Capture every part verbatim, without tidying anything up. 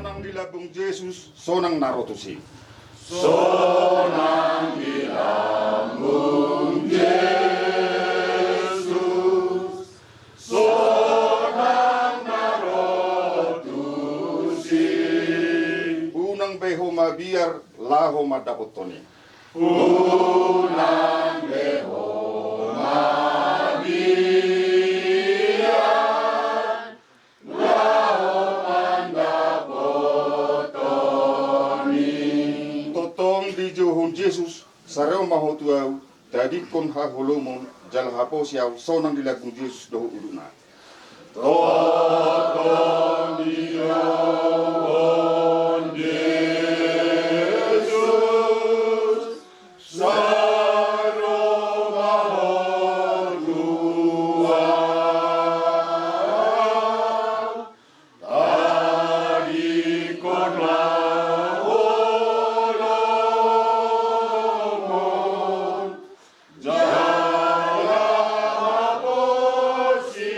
Sonang di lambung Jesus, sonang na ro tusi. Sonang di lambung Jesus, sonang na ro tusi. Unang be ho mabiar laho mandapothon i. Unang be ho mabiar laho mandapothon i. Tongtong dijouhon Jesus, sareo ma ho tu ahu, tadingkon haholomon, jala haposi ahu, sonang di lambung Jesus dohot udutna. Tongtong dijouhon Jesus, sareo ma ho tu ahu, tadingkon haholomon, jala haposi ahu,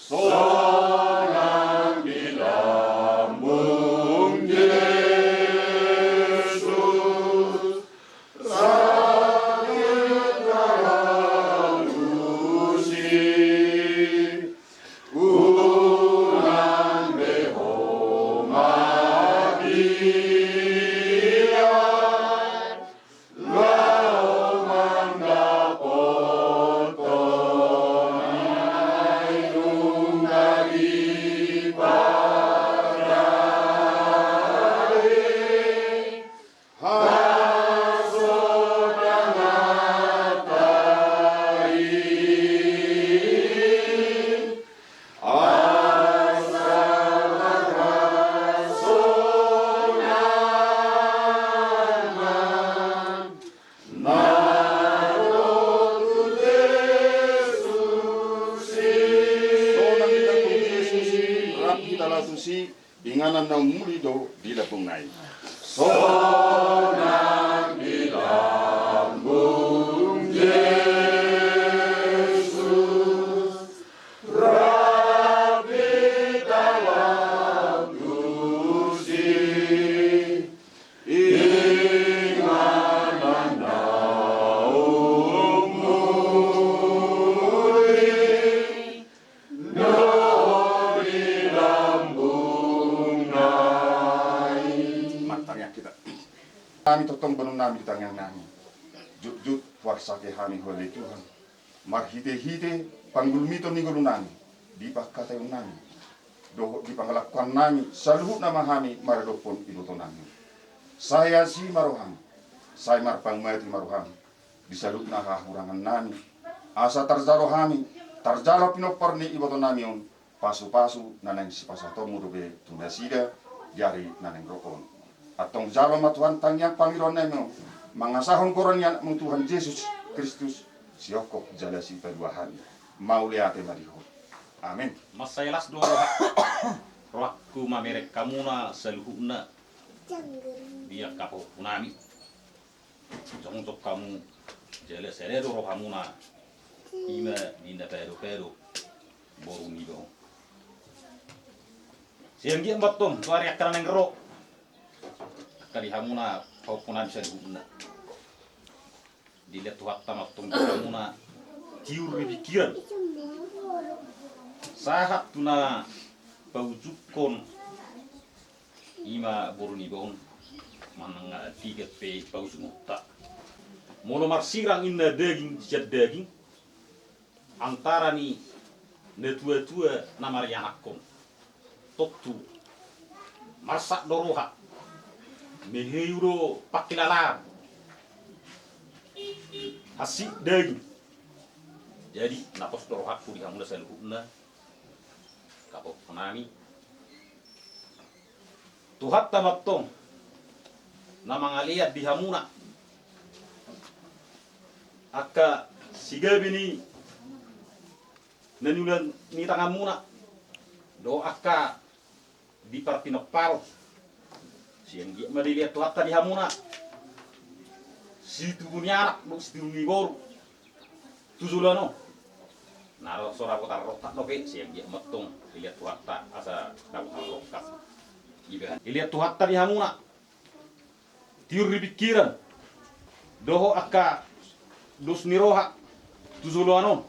sonang di lambung Jesus, sangkit na ro tusi. Unang be ho mabiar laho mandapothon i. Nunga dipasahat hasonanganta i. Asa marhasonangan na ro tu Jesus i. Sonang di lambung Jesus i, rap hita laho tusi. Inganan na umuli do di lambungna i. Sonang di lambung Jesus, rap hita laho tusi. Inganan na umuli do di lambungna i. Martangiang hita. Hami tongtong boanonnami di tangiangnami. Jotjot huarsake hami ho ale Tuhan, marhitehite panggulmiton ni ngolunami, di pangkataionnami dohot di pangalakuannami, saluhutna ma hami maradophon ibotonami. Sai asi ma roham, sai marpanguati ma roham di saluhutna hahurangannami, asa tarjalo hami, tarjalo pinompar ni ibotonami on, pasupasu na naeng sipasahatonmu dope tu nasida di ari na naeng ro on. Antong jalo ma Tuhan tangiang pangidoannami on, mangasahon goar ni Anakmu Tuhan Jesus Kristus, sihophop jala sipalua hami. Mauliate ma di Ho. Amen. Mansai las do roha, rohangku mamereng hamuna saluhutna di angka pahompunami. Jongjong hamu jala sada do rohamuna, i ma di na padopadopan boru niba on. Sai anggiat ma antong tu ari angka na naeng ro, angka di hamuna pahompunami saluhutna, dilehon Tuhanta ma antong di hamuna tiur ni pingkiran sahat tu na paujunghon, i ma boru niba on, manang piga pe paujunghonta. Molo marsirang inna daging sian daging, antara ni natuatua na marianakhon, tontu marsak do roha, meheu do pangkilalaan, hansit daging. Jadi na pos do rohangku di hamuna saluhutna, angka pahompunami. Tuhanta ma antong na mangalean di hamuna angka sigabe ni na niula ni tanganmuna dohot angka di parpinomparon. Sai anggiat ma dilehon Tuhanta di hamuna situbu ni anak dohot situbu ni boru tu joloan on. Na ro so dapotan rongkap dope, sian dia ma antong dilehon Tuhanta asa dapotan rongkap. Dilehon Tuhanta di hamuna tiur ni pingkiran dohot angka dos ni roha tu joloan on.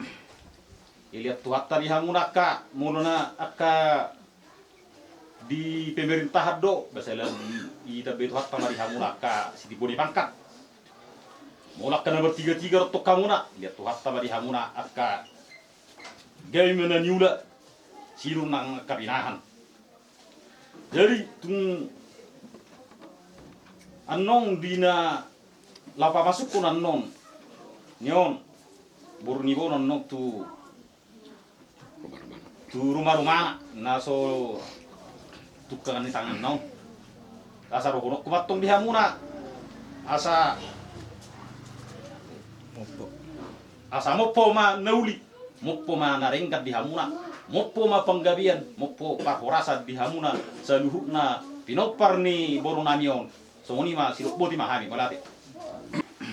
Dilehon Tuhanta di hamuna angka molo na angka di pemerintahan do, ba sai laho ditambai Tuhanta ma di hamuna angka sitimbo ni pangkat. Molo angka na martigatiga do antong hamuna, dilehon Tuhanta ma di hamuna angka gabe ma na niula, sinur nang angka pinahan. Jadi tung annon di na laho pamasukhon annon ni on boru ni boru annon tu tu ruma-rumana na so tungkangan ni tanganna on. Asa dohononku ma antong di hamuna asa mompo ma na uli, mompo ma na denggan di hamuna, mompo ma panggabean, mompo parhorasan di hamuna saluhutna pinompar ni borunami on. Songon i ma, sidok boti ma hami, mauliate.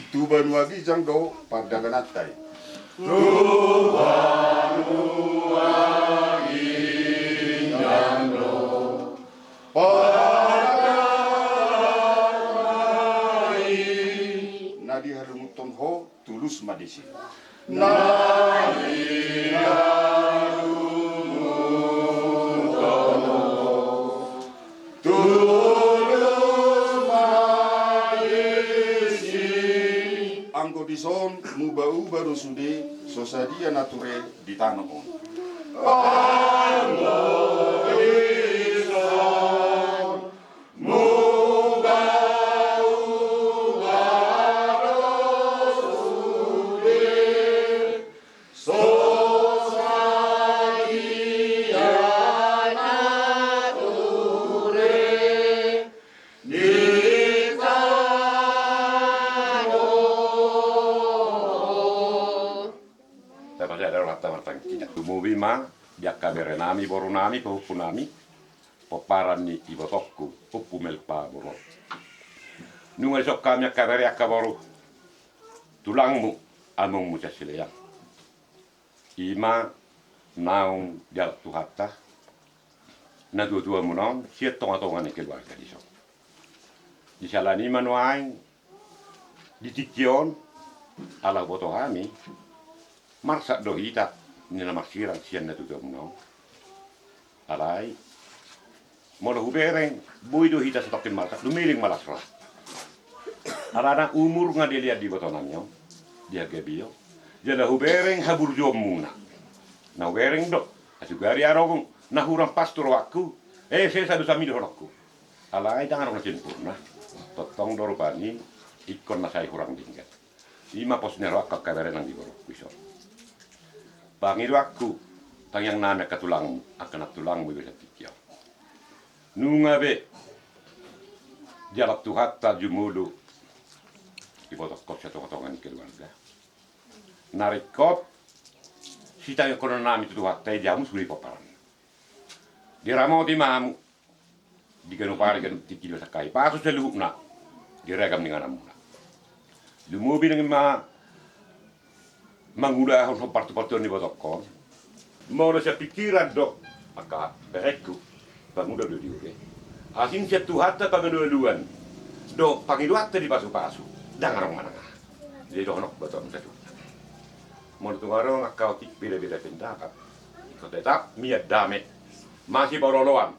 Tu banua ginjang do pardagananta i. Tu banua ginjang do pardagananta i. Na dihalungunhon ho tulus ma disi. Na dihalungunhon ho tulus ma disi. Anggo dison muba-uba do sude so sadia na ture di tano on. Anggo dison muba-uba do sude so sadia na ture di tano on. Tapasahat rohanta martangiang hita. Lumobi ma di angka berenami, borunami, pahompunami, pomparan ni ibotongku, Ompu Melpa Borot. Nunga dison hami angka bere angka boru, tulangmu, amongmu sian Silean. I ma naung dialap Tuhanta natuatuamuna on sian tongatonga ni keluarga dison. Di siala ni i ma nuaeng di tingki on, ala huboto hami, marsat do hita ninna marsirang sian natuatuamuna on. Alai molo hubereng, boi do hita satongkin marsat, lumeleng ma las roha. Alana umur nga dilean di ibotonami on, di hagabeon. Jala hubereng haburjuonmuna. Na hubereng do, asugari arogung, na hurang pas tu rohangku, e, sesa dosami dohononku. Alai ndang adong na sempurna. Tongtong do rupani ingkon na sai hurang denggan. I ma pos ni rohangku angka bere nang di borungku dison. Pangidoanku, tangiangnami angka tulangmu, angka nantulangmu i do sian tingki on. Nunga be dialap Tuhanta jumolo ibotongkon sian tongatonga ni keluarga. Na ringkot sitangiangkononnami tu Tuhanta i di hamu sude pomparanna. Diramoti ma hamu di ganup ari ganup tingki, dipasahat hami pasu saluhutna di ragam ni ingananmuna. Lumobi nang ma mangulahon hombar tu partuaon ni ibotongkon. Molo sian pingkiran do angka berengku, pangulo do di ube. Asing sian Tuhanta pangalualuan dohot pangidoanta dipasupasu, ndang adong manang aha. Jadi dohononku tu hamu saluhutna, molo tung adong angka otik beda-beda pendapat, ingkon tetap mian dame, masipaolooloan.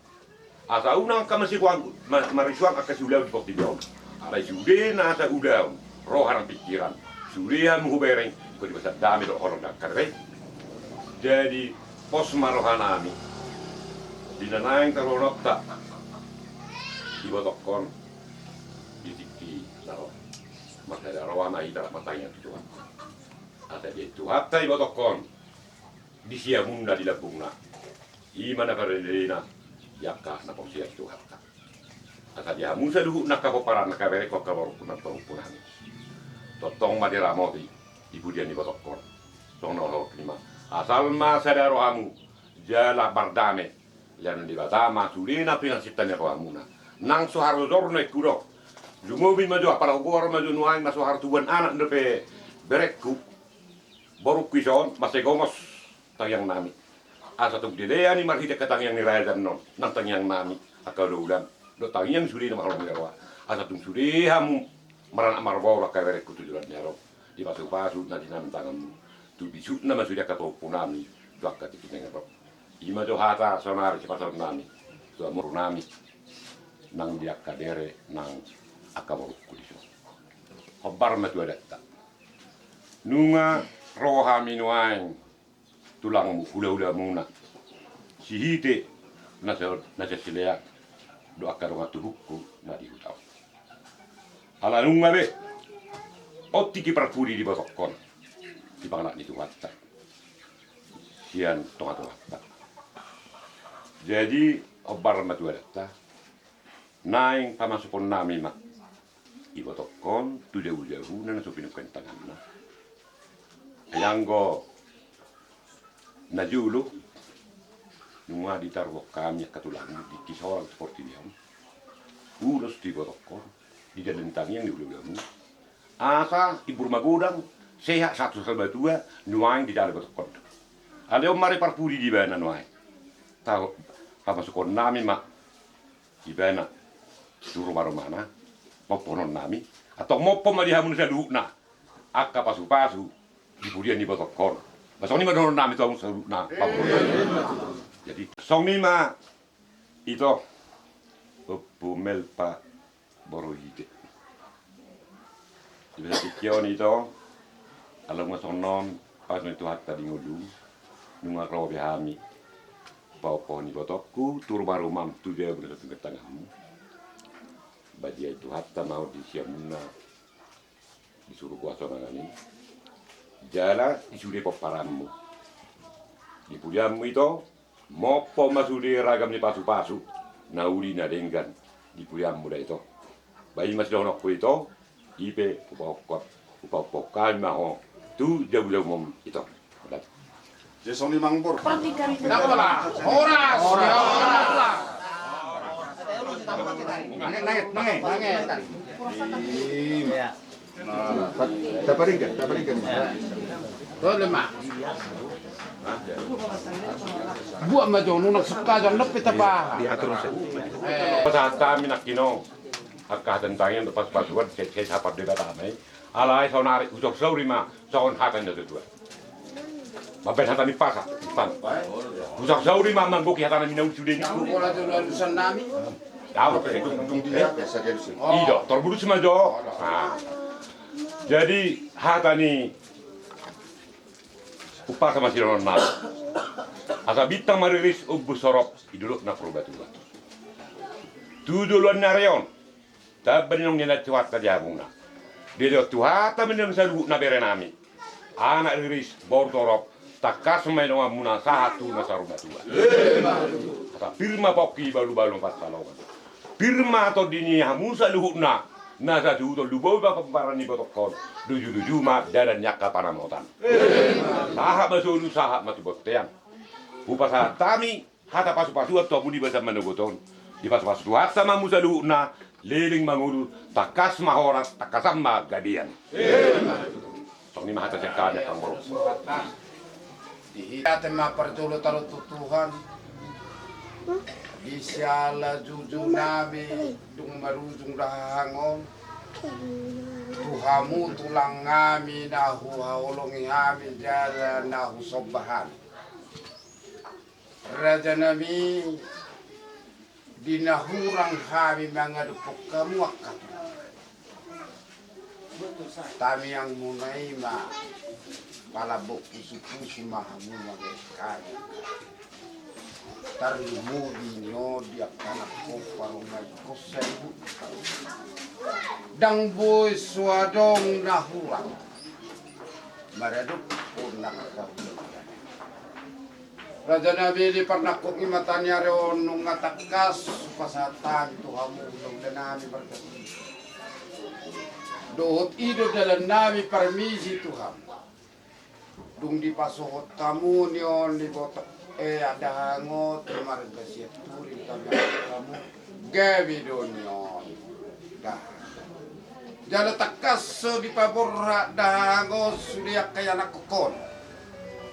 Asa unang angka masihuang, ma-, marisuang angka siulaon di portibi on. Alai sude nasa ulaon, roha nang pingkiran, sude hamu hubereng, ingkon dipasahat dame dohot holong ni angka bere. Jadi pos ma rohanami di na naeng taruhononta ibotongkon di tingki na ro. Marsada roha ma hita martangiang tu Tuhan, asa dibahen Tuhanta ibotongkon di siamunna di lambungna. I ma na parendeina di angka na porsea di Tuhanta. Asa di hamu saluhutna angka pomparan, angka berengku, angka borungku nang pahompunami, tongtong ma diramoti di pudian ni ibotongkon. Songon na hudokhon i ma, asal ma sada rohamu jala mardame. Lehonon ni Debata ma sude na pinarsinta ni rohamuna. Nang so harojorna ingkon do. Lumobi ma jo, apala hugoar ma jo nuaeng na so hartubuan anak dope berengku, borungku dison, mansai gomos tangiang nami. Asa tung dilehon i marhite angka tangiang ni raja annon nang tangiang nami angka ulaon dohot tangiang sude na marholong ni roha. Asa tung sude hamu maranak marboru angka berengku tu joloan ni ari on, dipasupasu na di tangan tanganmu tu bisukna ma sude angka pahompu nami tu angka tingki na ro. I ma jo hata saonari sipasahat nami tu amoru nami nang di angka bere nang angka borungku dison. Hombar ma tu adatta. Nunga ro hami nuaeng tulangmu, hulahulamuna, sihite na sa, na sian Silean dohot angka dongan tubuku na di huta on. Ala nunga be on tingki parpudi dibotokkon di pangalap ni Tuhanta sian tongatonganta. Jadi hombar ma tu adatta. Naeng pamasukon nami ma ibotongkon tu jabu-jabu na so pinungka tanganna. Ai anggo na jolo nunga ditaruhon hami angka tulangmu di tingki sorang tu portibi on, ulos tu ibotongkon, didalani tangiang ni hulahulamu, asa imbur magodang, sehat sahat tu saur matua, nuaeng didalani ibotongkon. Alai on ma re parpudi di ibana nuaeng. Taho pamasukon nami ma ibana tu rumarumana, mompohonon nami, antong mompo ma di hamu saluhutna angka pasupasu di pudian ni ibotongkon. Ba songon i ma dohonon nami tu hamu saluhutna. Jadi songon i ma ito, Ompu Melpa boru Hite. Di bagasan tingki on ito, ala nunga songon on pasu ni Tuhanta di ngolu, nunga ro be hami paompohon ibotongku tu rumarumam tu jabu na so pinungka tanganmu. Badia i Tuhanta ma on di siamunna di surgo hasonangan i, jala di sude pomparanmu. Di pudianmu ito, mompo ma sude ragam ni pasupasu na uli na denggan di pudianmu da ito. Ba i ma sidohononku ito, i pe hupaompohon, hupaompohon hami ma ho tu jabujabumon ito. Jadi songon i ma amang boru. Horas. Horas. Nangis, nangis, nangis. Taparinggan, taparinggan. Tole ma. Buat ma jo nunang suka jo nopi tapa. Diatur. Pasahat hami nangkin on angka hata ni tangiang dohot pasupasuan, sai sahat Debata ma i. Alai saonari husausauri ma songon hata ni natuatua. Mambahen hata ni pasa, pan. Husausauri ma manggohi hata na minauli sude ni. Tahu. Ido, torbulus ma jo. Jadi hata ni umpasa ma sidohonon nami. Asa bintang ma riris, ombus sorop di dolok na Purbatua. Tu joloan ni ari on, tamba ni naung nian Tuhanta di hamuna. Dilehon Tuhanta ma nian saluhutna bere nami, anak riris, boru torop, tangkas ma donganmuna sahat tu na saur matua. Asa pir ma pongki, balubalu ma pansalongan. Pir ma tondi ni hamu saluhutna na sasuhuton, lumobi ma pomparan ni ibotongkon, lujuluju ma dalan ni angka pansamotan. Sahat ma solu, sahat ma tu bontean. Hupasahat hami hata pasupasuan tu hamu di bagasan manogot on. Dipasupasu Tuhanta ma hamu saluhutna, leleng ma ngolu, tangkas ma horas, tangkasan ma gabean. Songon i ma hata sian hami, amang boru. Di hita ma parjolo taruhon tu Tuhan. Di siala juju nami dung marujung dahahang on tu hamu tulang nami na huhaholongi hami jala na husomba hami. Raja nami, di na hurang hami mangadophon hamu angka tulang. Tangiangmuna i ma pala boi pusupusu ma hamu mangihut hami. Tarlumobi ni on di angka nangkin parungai kosa ibu. Ndang boi so adong na hurang maradophon angka tulang. Raja nami, di parnangkok ni mata ni ari on nunga tangkas hupasahat hami tu hamu hulahula nami marga Sirait. Dohot i do dalan nami parmisi tu hamu. Dung dipasohot hamu ni on di botok, eh, dahahang on tu marga Sianturi, tangiangkon hamu gabe do ni on dahahang. Jala tangkas so dipaborhat dahahang on sude angka ianakkon.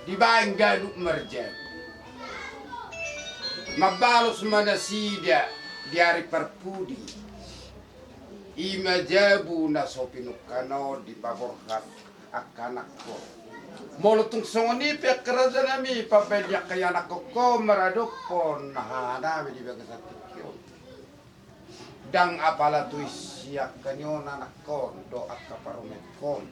Dibaen ganup marjabu. Mambalos ma nasida di ari parpudi. I ma jabu na so pinungka on dipaborhat angka anakkon. Molo tung songon i pe angka raja nami, pambaen ni angka ianakkon on maradophon hahanami di bagasan tingki on. Ndang apala tusi angka ni on anakkon dohot angka parumaenkon.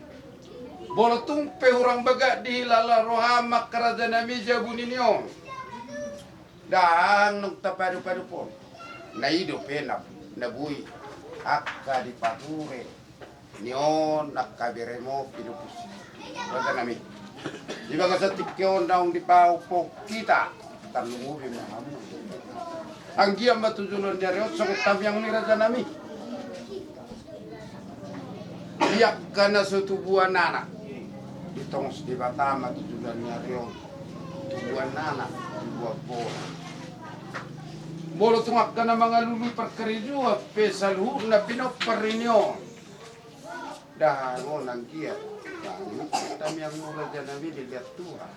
Molo tung pe hurang bagak dihilala roham angka raja nami jabu ni ni on, ndang nunga tapadopadophon. Na i dope na, na boi angka dipature ni on angka berem on, pinompus raja nami. Di bagasan tingki on naung dipauphon hita, tarlumobi ma hamu. Anggiat ma tu joloan ni ari on songon tamiang ni raja nami. Di angka na so tubuan anak, ditongos Debata ma tu joloan ni ari on tubuan anak, tubuan boru. Molo tung angka na mangalului parkarejoan pe saluhutna pinompar ni on, dahahang on anggiat ma tamiangmu raja nami dilehon Tuhan.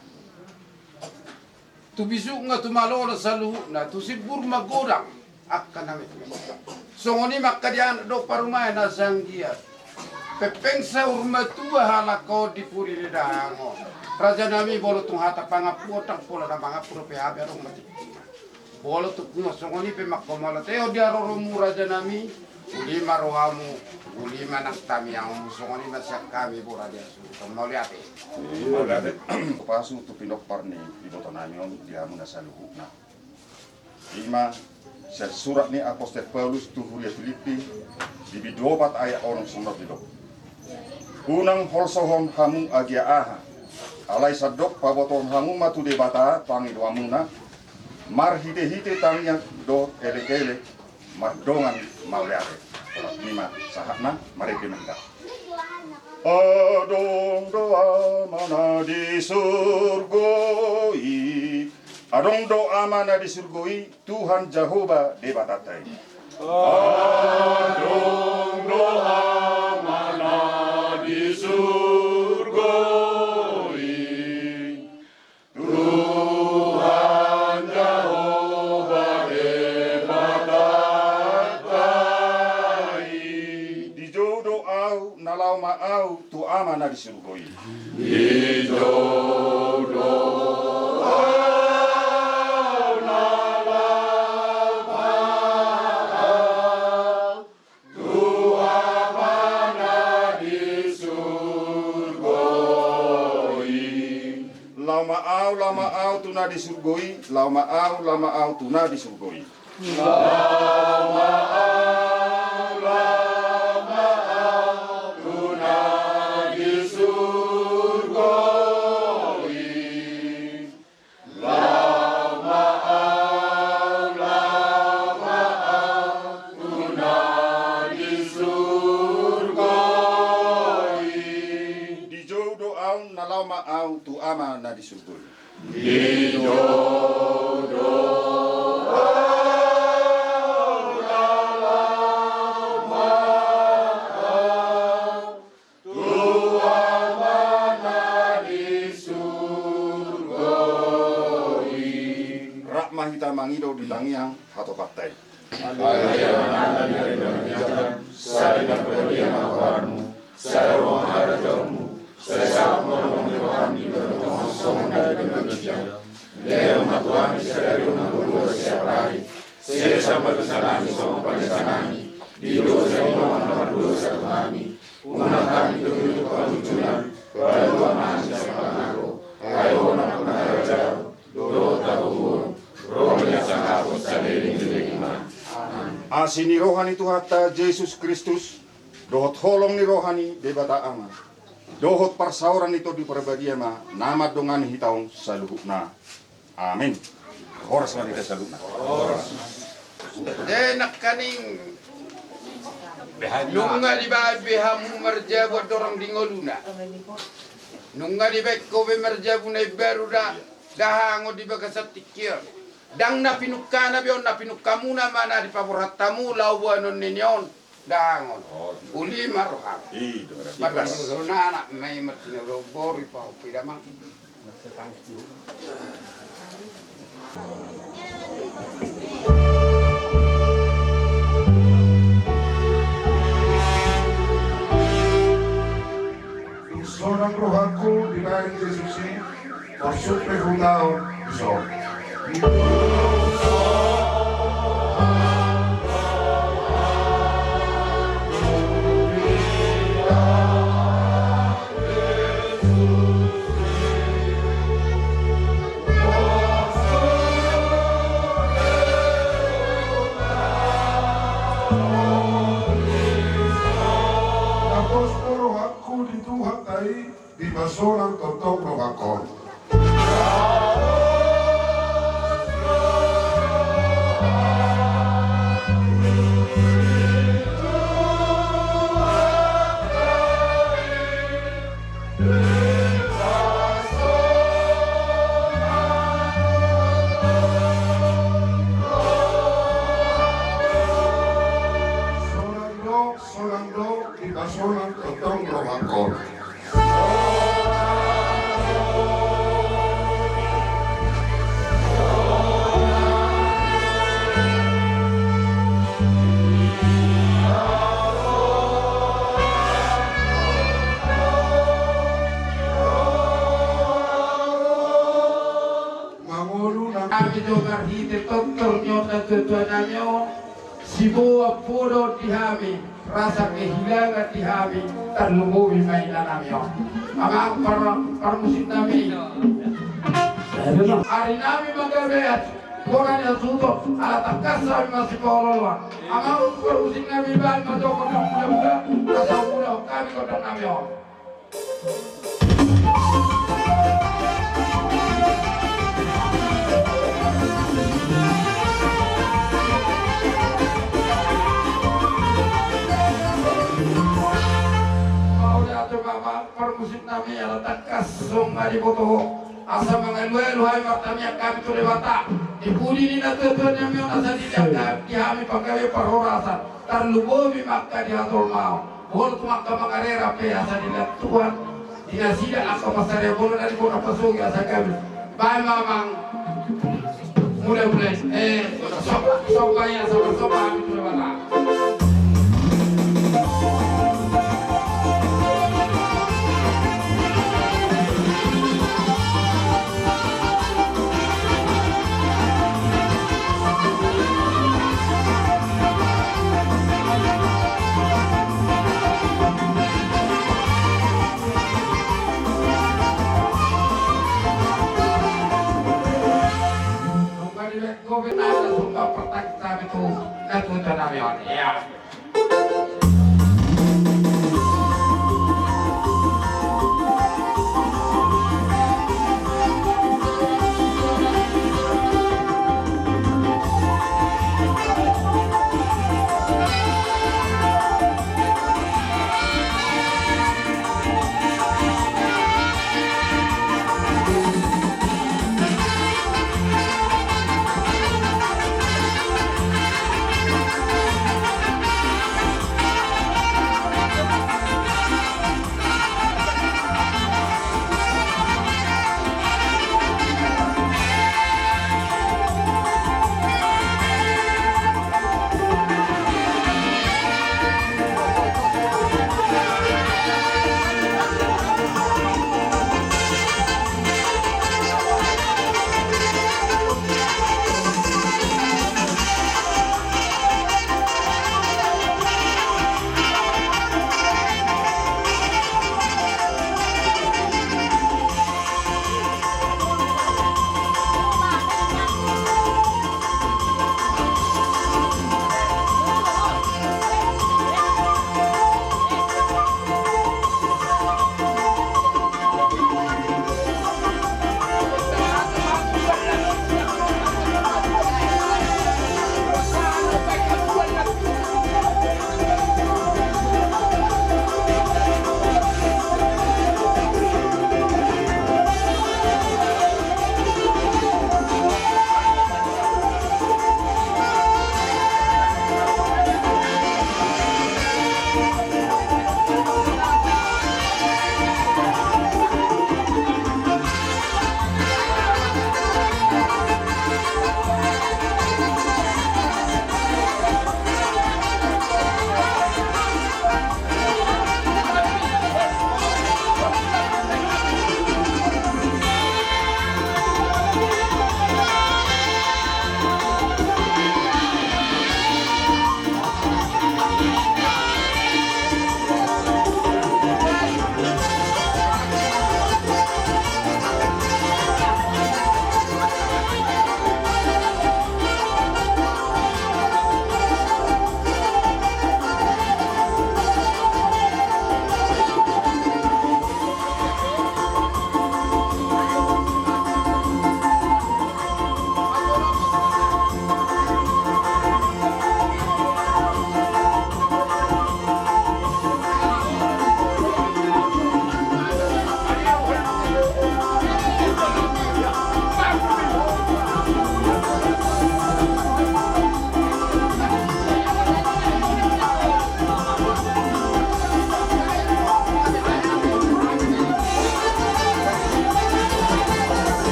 Tu bisuk ma tu malolo saluhutna, tu simbur ma godang angka na metmet. Songon i ma angka di anak dohot parumaen, asa anggiat pengpeng saur matua halak on di pudi ni dahahang on. Raja nami, molo tung hata pangampu on, ndang pola na mangampu dope hami, adong ma tingkina. Molo tung songon i pe manghamauliatehon di haroromu raja nami, uli ma rohamu, uli ma nang tamiangmu, songon i ma sian hami boru Raja Suru. Mauliate. Mauliate. Pasu tu pinompar ni iboto nami on di hamu na saluhutna. I ma sian surat ni apostel Paulus tu huria Pilippi, di bindu opat ayat onom songon on didok: Unang holsohon hamu agia aha, alai sandok pabotohon hamu ma tu Debata pangidoanmuna, marhitehite tangiang dohot elekelek mardongan mauliate. Olat nima sahatna, marende ma hita. Adong do Ama na di surgo i. Adong do Ama na di surgo i, Tuhan Jahowa Debatanta i. Adong do Ama na di surgo i, Tuhan Jahowa Debatanta i. Dijou do ahu, na laho ma ahu tu Ama na di surgo i. Dijou do ahu, na laho ma ahu tu Ama na di surgo i. Laho ma ahu, laho ma ahu tu na di surgo i, laho ma ahu, laho ma ahu tu na di surgo i. Laho ma ahu, laho ma ahu tu na di surgo i. Laho ma ahu, laho ma ahu tu na di surgo i. Dijou do ahu, na laho ma ahu tu Ama na di surgo i. Dijou do ahu, na laho ma ahu tu Ama na di surgo i. Rap ma hita mangido di tangiang hatopanta i. Haleluya. Sada na badia ma goarmu, sada ro ma harajaonmu, sai saut ma lomo ni roham di banua on songon na di banua surgo. Lehon ma tu hami sadari on hangoluan siapari, sesa ma dosanami songon panesanami di dosa ni dongan na mardosa tu hami. Unang hami togihon tu pangunjunan, palua ma hami sian pangago. Ai Ho do nampuna harajaon dohot hagogoon, ro ni hasangapon saleleng ni lelengna. Amen. Asi ni roha ni Tuhanta Jesus Kristus, dohot holong ni roha ni Debata Ama, dohot parsaoran ni Tondi Parbadia ma na mandongani hita on saluhutna. Amin. Horas ma di hita saluhutna. Horas. Nangkaning, nunga dibaen be hamu marjabu andorang di ngoluna. Nunga dibaen ho be marjabu na imbaru da, dahahang on di bagasan tingki on. Ndang na pinungkana be on, na pinungkamuna ma na dipaborhat hamu laho boanon ni ni on. Dahahang on. Uli ma roham. Marlas. Marlas. Anak ma i, marlas. Boru i, pahompu i damang. Sonang rohangku dibahen Jesus i, marsumpe hutaon dison. Napos do rohangku di Tuhanta i, dipasonang tongtong rohangkon. Sonang do, sonang do, dipasonang tongtong rohangkon. Mangolu nang- Hami do marhite tortor ni on, natuatua nami on, siboan poda on di hami, rasa kehilangan di hami, tarlumobi ma ina nami on. Amang par-, parmusik nami. Ari nami ma gabe bona ni hasuhuton, ala tangkas hami masipaolooloan. Amang parmusik nami, bahen ma jo gondang mula-mula, asa mula hami gondang nami on. Mauliate ma amang parmusik nami, ala tangkas songon na diboto ho. Asa mangalualu hami martamiang hami tu Debata. Di pudi ni natuatua nami on asa dilehon di hami panggabean parhorasan. Tarlumobi ma angka di hatolmaon. Molo tung angka mangarera pe asa dilehon Tuhan di nasida angka pansarian, molo na di bona pasogi asa gabe. Bahen ma amang. Mula-mula i, eh, somba, somba i asa marsomba hami tu Debata. Nunga dilehon ho be nasa sumba partangiang nami tu natuatua nami on. Ia.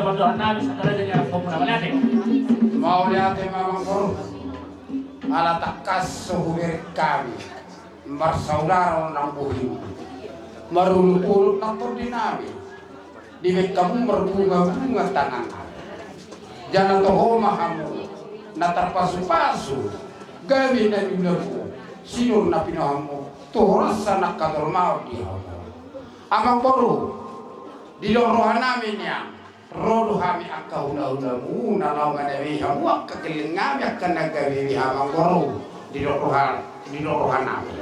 Pandohan nami, sataradanya, mauliate. Mauliate ma amangboru. Ala tangkas so hubereng hami marsaudara nang bohim, marolopolop nang tondi nami. Dibahen hamu marbungabunga tangan. Jala toho ma hamu na tarpasupasu gabe na niula hamu, sinur na pinahanmu tu horasna angka jolma on di hamu. Amangboru, didok roha nami nian, ro do hami angka hulahulamu na laho manamei hamu angka gelleng nami angka na gabe be, amangboru, didok roha, didok roha nami.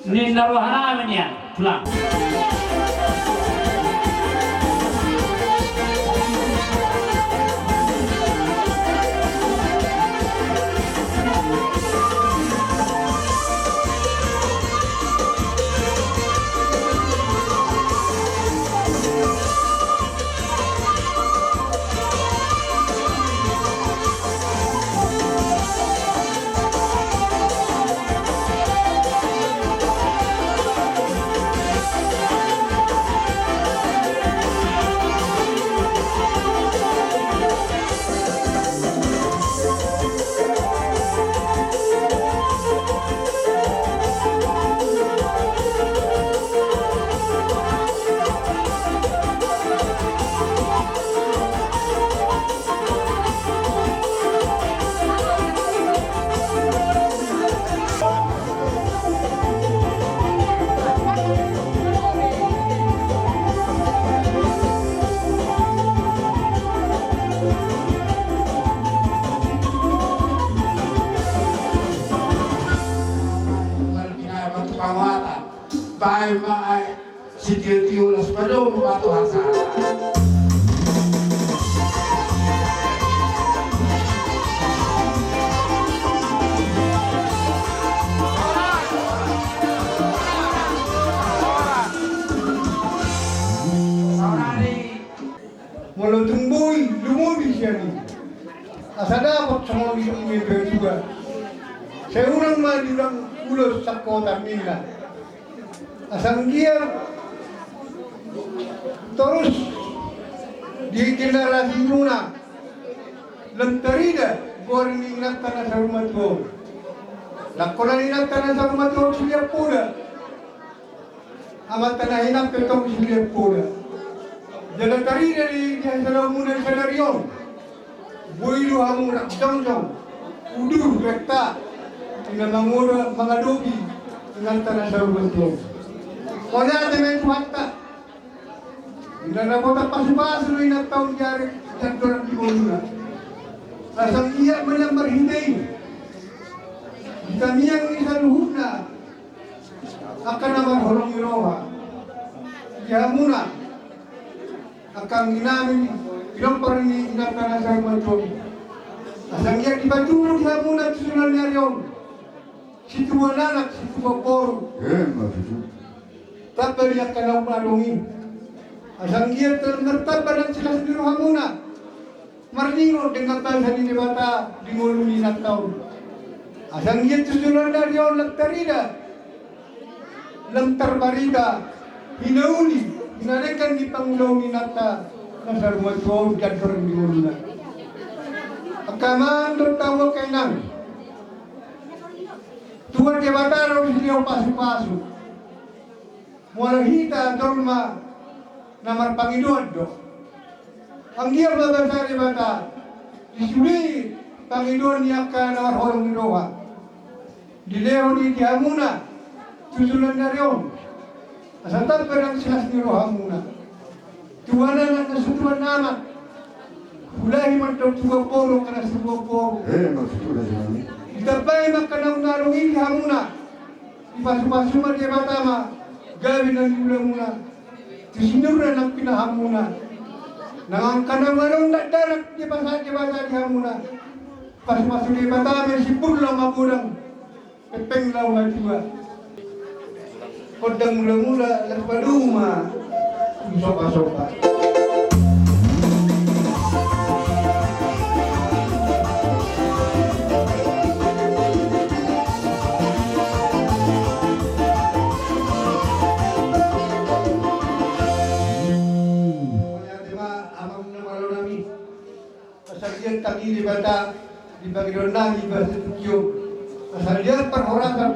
Ninna roha nami nian, tulang. Baen ma aek sitio-tio las padomu ma tu hasahatan. Saudari. Molo tung boi lumobi sian i, asa dapot songon i, i pe juga. Sai unang ma diulang ulos sangkotan ninna. Asa anggiat torus di generasimuna lam tarida goar ni inanta na saur matua on. Ndang holan inanta na saur matua on sude poda. Amanta na hinan pe tong sude poda. Jala tarida di, di hasadaonmuna di sadari on. Boi do hamu rap jongjong, udur, renta, di na mangoda, mangadopi inanta na saur matua on. Mauliate ma i Tuhanta. Di na dapotan pasupasu do inanta on di ari, di andorang di ngoluna. Asa anggiat ma nian marhite i di tangiang ni saluhutna angka na marholong ni roha di hamuna, angka anggi nami, pinompar ni inanta na saur matua on. Asa anggiat dipatudu di hamuna tu surulan ni ari on situan anak, situan boru. Emma tutu. Tamba di angka na ummadong i. Asa anggiat martamba nang silas ni rohamuna. Marningot dengan basa ni Debata di ngolu ni inanta on. Asa anggiat tu surulan ni ari on lam tarida, lam tarbarita hinauli, hinadenggan ni pangulaon ni inanta na saur matua on di andorang di ngoluna. Angka amang dohot hamu angka inang, Tuhan Debata do silehon pasupasu. Molo hita jolma na marpangidoan do, anggiat ma basa Debata di sude pangidoan ni angka na marholong ni roha dilehon i di hamuna tu surulan ni ari on. Asa tamba nang silas ni rohamuna. Tuan anak na situan anak. Hulahi ma antong situan boru angka na situan boru. Emma tutu raja nami. Ditambai ma angka na ummadong i di hamuna. Dipasupasu ma Debata ma gabe na niulamuna tu sinur na pinahanmuna. Nang angka na ummadong dakdanak dipasahat Debata di hamuna. Pasupasu Debata ma i, simpul laho magodang, pengpeng laho matua. Gondang mulamula, las padomu ma tu sopasopa. Asa liat tangi Debata di pangidoan nami di bagasan tingki on. Asa liat parhorasan,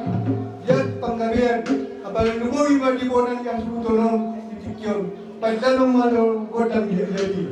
liat panggabean, apala lumobi ma di bona ni hasuhuton on di tingki on. Paindanon ma do gondang di liat i.